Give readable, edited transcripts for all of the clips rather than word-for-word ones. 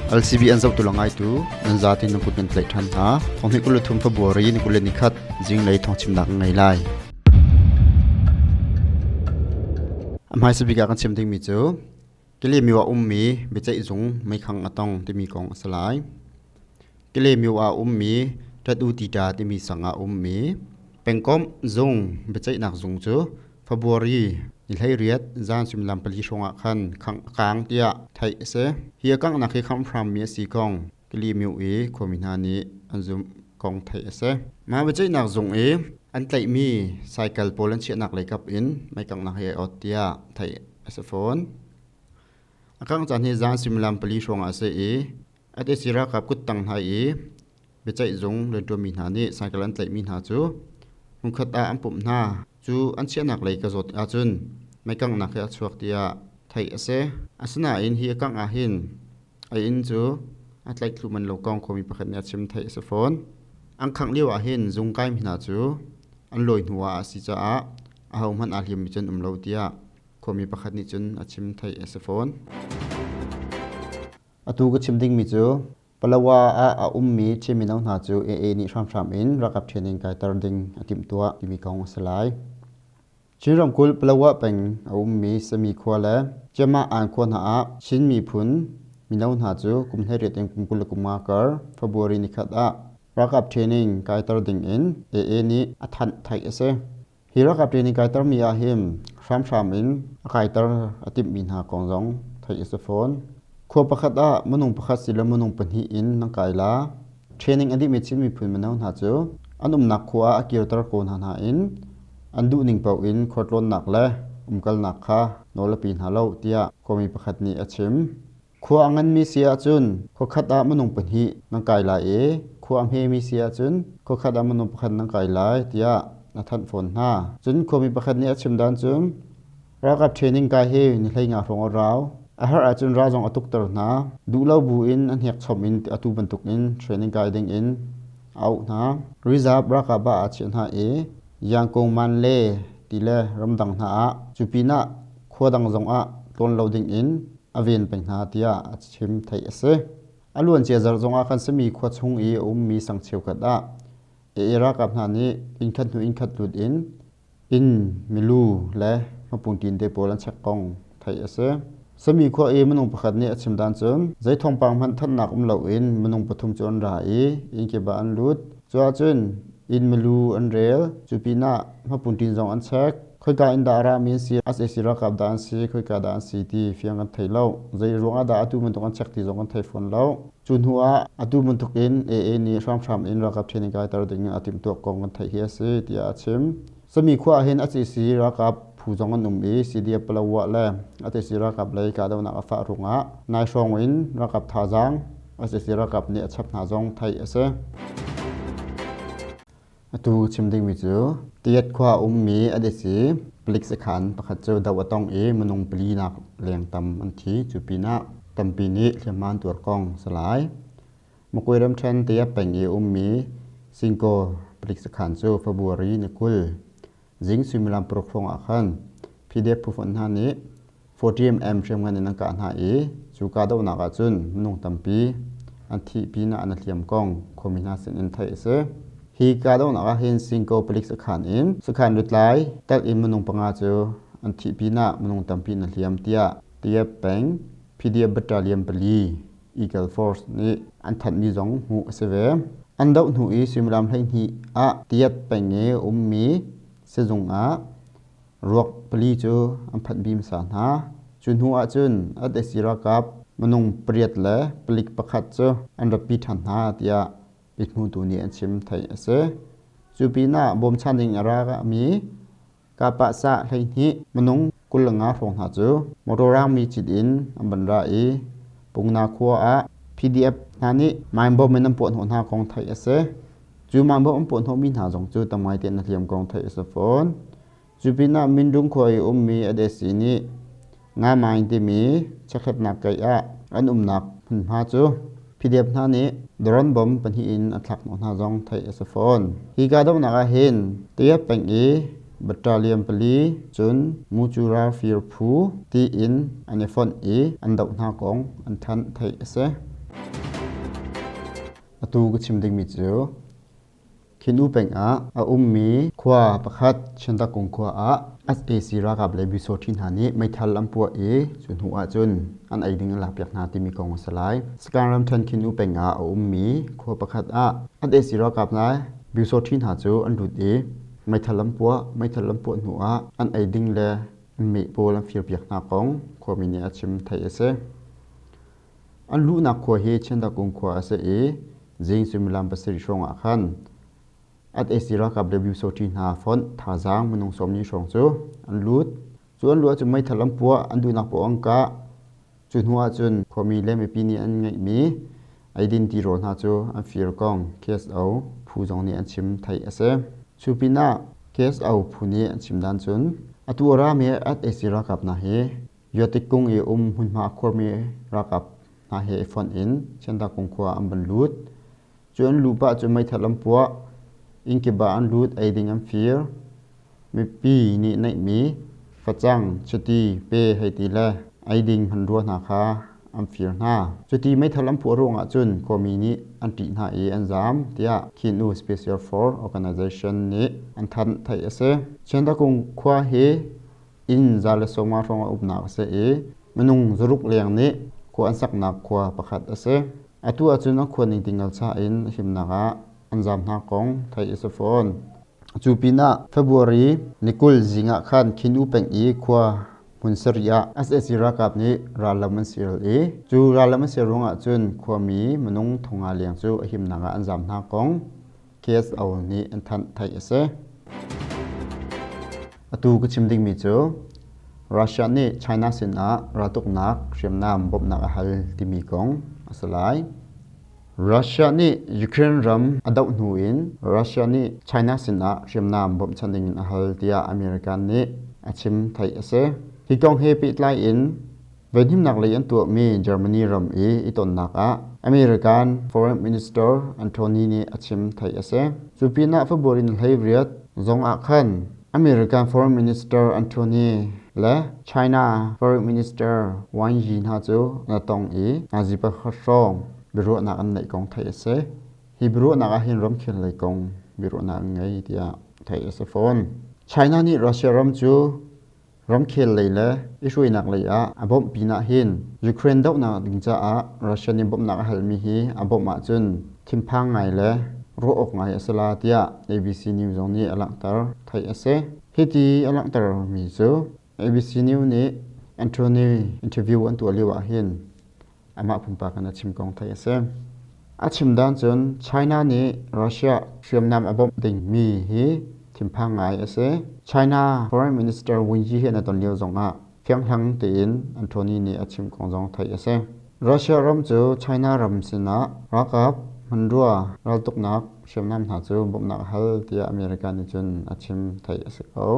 LCB an zohtu le ngaitu nan zate nan kut kan tlaih ṭhan hna. Thonghnih 23 February ni 21 zinglei thawngchimnak an ngei lai. A hmaisa bik ah kan chim dingmi cu Kile-myo ah ummi biaceih zung meikhang a tong timi kong a si lai. Kile-myo ah ummi Ṭat U Tita timi sang ah ummi pengkomh zung biaceihnak zung cu February ni 18 zan suimilam 4 hrawng ah khan khangh a kaang tiah theih a si. Hi a kanghnak hi khamh hrammi a si kong Kile-myo i khuami hna nih an zumh kong theih a si. Mah biaceihnak zung i an tlaihmi cycle pawl an chiahnak lei kap in meikanghnak hi a ot tiah theih a si fawn. A kangh caan hi zan suimilam 4 hrawng ah a si i SAC ralkap kuttang hna i biaceih zung rianṭuanmi hna nih cycle an tlaihmi hna cu hmunkhat ah an pumh hna. Cu an chiahnak lei ka zawt ahcun meikanghnak hi a chuak tiah theih a si. Asinain hi a kangh ahhin a inn cu a tlaih thlu manh lo kong khuami pakhat nih a chim theih a si fawn. An khangh lio ahhin zung kaimi hna cu an lawi hnu ah a si caah ahohmanh aa hliammi cu an um lo tiah khuami pakhat nih cun a chim theih a si fawn. Atu ka chim dingmi cu Palawa ah a ummi Chin mino hna cu AA nih hramhram in ralkap training kaiter ding a timhtuah timi kong a si lai. Chin ramkulh Palawa peng a ummi Sami khua le Chiamah An khua hna ah Chin miphun mino hna cu kum 18 in kum 25 kar February nikhat ah ralkap training kaiter ding in AA nih a thanh theih a si. Hi ralkap training kaitermi ah hin hramhram in a kaiter a timhmi hna kong zong theih a si fawn. Khua pakhat ah minung pakhat silo minung pahnih in nan kai la. Training a dihmi Chin miphun mino hna cu an umnak khua ah a kirter ko hna hna in an duhning paoh in khualtlawnnak le umkalnak kha nawl a pe hna lo tiah khuami pakhat nih a chim. Khua a nganmi si ahcun khuakhat ah minung pahnih nan kai lai i khua a hmemi si ahcun khuakhat ah minung pakhat nan kai lai tiah a thanh fawn hna. Cun khuami pakhat nih a chim dan cun ralkap training kai hi ni 15 hrawng a rau. A herh ahcun ral zong a tukter hna. Duhlo bu in a hnek chom in atu bantuk in training kai ding in a auh hna. Reserve ralkap ah a chiah hna i Yangkung Man le ti le ramdang hna ah cu pinah khua dang zong ah tlawn lo ding in a ven peng hna tiah a chim theih a si. A luancia zarh zongah khan sami khua chung i a ummi sang cheukhat ah AA ralkap hna nih innkhat hnu innkhat lut in inn milu le hmapungtin te pawl an check kong theih a si. Sami khua i minung pakhat nih a chim dan cun zei thawngpang hmanh thanhnak um loin minung pathum cu an ra i inn kip ah an lut. Cu ahcun inn milu an rel. Cu pinah hmapuntin zong an check. Khoika in dah a rami an si, SAC ralkap dah an si, khoika dah an si ti fiang kan thei lo. Zei ruangah dah atu bantuk an check ti zong kan thei fawn lo. Cu hnu ah atu bantuk in AA nih hramhram in ralkap training kaiter ding in a timhtuah kong kan theih hi a si tiah a chim. Sami khua ah hin SAC ralkap phu zong an um i CDF Palawa le SAC ralkap lei kahdohnak a fah ruangah nai hrawng in ralkap thazaang SAC ralkap nih a chap hna zong theih a si. Atu chim dingmi cu Tiat khua ummi an i si. Palik sakhan pakhat cu do a tong i minung pali nak leng tam an thi. Cu pinah tampi nih hliamhma an tuar kong si lai. Makwe ramṭhen Tiat peng i ummi Singkaw palik sakhan cu February ni 20 zing suimilam 6 hrawng ah khan PDF phufonh hna nih 40mm hriamngan in an kah hna i cu kahdohnak ah cun minung tampi an thih pinah an hliam kong khuami hna sinin theih a si. Hi kahdohnak ah hin Singko palik sakhan in sakhan lutlai telh in minung panga cu an thih pinah minung tampi an hliam tiah Tiep peng PDF Battalion 4 Eagle Force nih an thanhmi zong hmuh a si ve. An doh hnu i suimilam 12 ah Tiet peng i ummi sizung ah Ruak pali cu an phanh bim sa hna. Cu hnu ahcun SAC ralkap minung pariat le palik pakhat cu an ratpi ṭhan hna tiah mithmutu nih an chim theih a si. Cu pinah bawmchan ding a ra mi Kapahsah 12 minung 25 hrawng hna cu motor rangmi cit in an van ra i Pungna khua ah PDF hna nih mine bomb in an puahhnawh hna kong theih a si. Cu mah an puahhnawhmi hna zong cu tam ngai tein a hliam kong theih a si fawn. Cu pinah Mindung khua i ummi ADC nih Nga Maing timi chekhlatnak keih ah an umnak hmunhma cu PDF hna nih drone bomb pahnih in a thlak hnawh hna zong theih a si fawn. Hi kahdohnak ah hin Tiat peng i battalion pali cun Mucura fir phu tiin an i fonh i an doh hna kong an thanh theih a si. Atu ka chim dingmi cu Khinu peng ah a ummi khua pakhat Chintakung khua ah sac ralkap le Pyusawhti hna nih meithal an puah i cu hnu ahcun an ei ding an lakpiak hna timi kong a si lai. Sagaing ramṭhen Khinu peng ah a ummi khua pakhat ah sac ralkap le Pyusawhti hna cu an lut i meithal an puah. Meithal an puah hnu ah an ei ding le an meh pawl an firpiak hna kong khuami nih a chim theih a si. An luhnak khua hi Chendakung khua a si i zing suimilam 7 hrawng ah khan at AC ralkap le Byusawṭi hna fonh thazaang minung 40 hrawng cu an lut. Cu an luh ahcun meithal an puah, an duhnak paoh an kah. Cu hnu ahcun khuami le mipi nih an ngeihmi eidin tirawl hna cu an fir kong KSO phu zong nih an chim theih a si. Cu pinah KSO phu nih an chim dan cun atu a rami at AC ralkap hna hi Yuatik kung i um hmunhma a khuarmi ralkap hna he i fonh in Chiantakung khua an van lut. Cu an luh pah cu meithal an puah. Inn kip ah an lut, ei ding an fir. Mipi nih neihmi facang, chiti, pe hei ti le ei ding hmanrua hna kha an fir hna. Cuti meithal an puah ruangah cun khuami nih an ṭih hna i an zaam tiah Khin-U Special Force Organization nih an thanh theih a si. Chiantakung khua hi inn 150 hrawng a umnak a si i minung 600 leng nih khua an saknak khua pakhat a si. Atu ahcun a khua ning tingal cha in a himnak ah an zaam hna kong theih a si fawn. Cu pinah February ni 20 zing ah khan Khin-U peng i khua hmun sarih ah sac ralkap nih rallam an sial i cu rallam an sial ruangah cun khuami minung 500 leng cu a himnak ah an zaam hna kong KSO nih an thanh theih a si. Atu ka chim dingmi cu Russia nih China sinah raltuknak hriamnam bawmhnak a hal timi kong a si lai. Russia nih Ukraine ram a doh hnu in Russia nih China sinah hriamnam bawmhchanh ding in a hal tiah American nih a chim theih a si. Hi kong he pehtlai in Venhimnak lei an tuahmi Germany ram i i tonnak ah American Foreign Minister Antony nih a chim theih a si. Cu pinah February ni 18 zong ah khan American Foreign Minister Antony le China Foreign Minister Wang Yi hna cu an i tong i nazi pakhat hrawng biaruahnak an neih kong theih a si. Hi biaruahnak ah hin ramkhel lei kong biaruahnak an ngei tiah theih a si fawn. China nih Russia ram cu Ramkhel lei le i hruainak lei ah a bawmh pinah hin Ukraine dohnak ding caah Russia nih bawmhnak a halmi hi a bawmh ahcun thinphang ngai le ruah awk ngai a si la tiah ABC News zong nih a langhter theih a si. Hiti a langhtermi cu ABC News nih Anthony interview an tuah lio ah hin amah pumpak in a chim kong theih a si. A chim dan cun China nih Russia hriamnam a bawmh dingmi hi thinphang ngai a si. China Foreign Minister Wang Yi he an ton lio zongah fianghlang tein Anthony nih a chim kong zong theih a si. Russia ram cu China ram sinah ralkap hmanrua raltuknak hriamnam hna cu bawmhnak a hal tiah America nih cun a chim theih a si ko.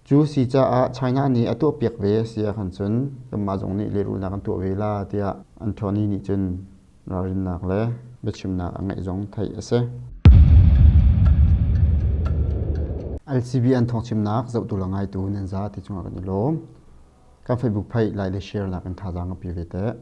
Cu si caah China nih a tuahpiak ve a si ahkhan cun kanmah zong nih lehrulhnak kan tuah ve la tiah Anthony nih cun ralrinnak le biachimnak a ngeih zong theih a si. LCBN thawngchimnak zohtu le ngaitu nan za ti cungah kan i lawm. Kan Facebook page like le share nak in thazaang ka pe ve teh.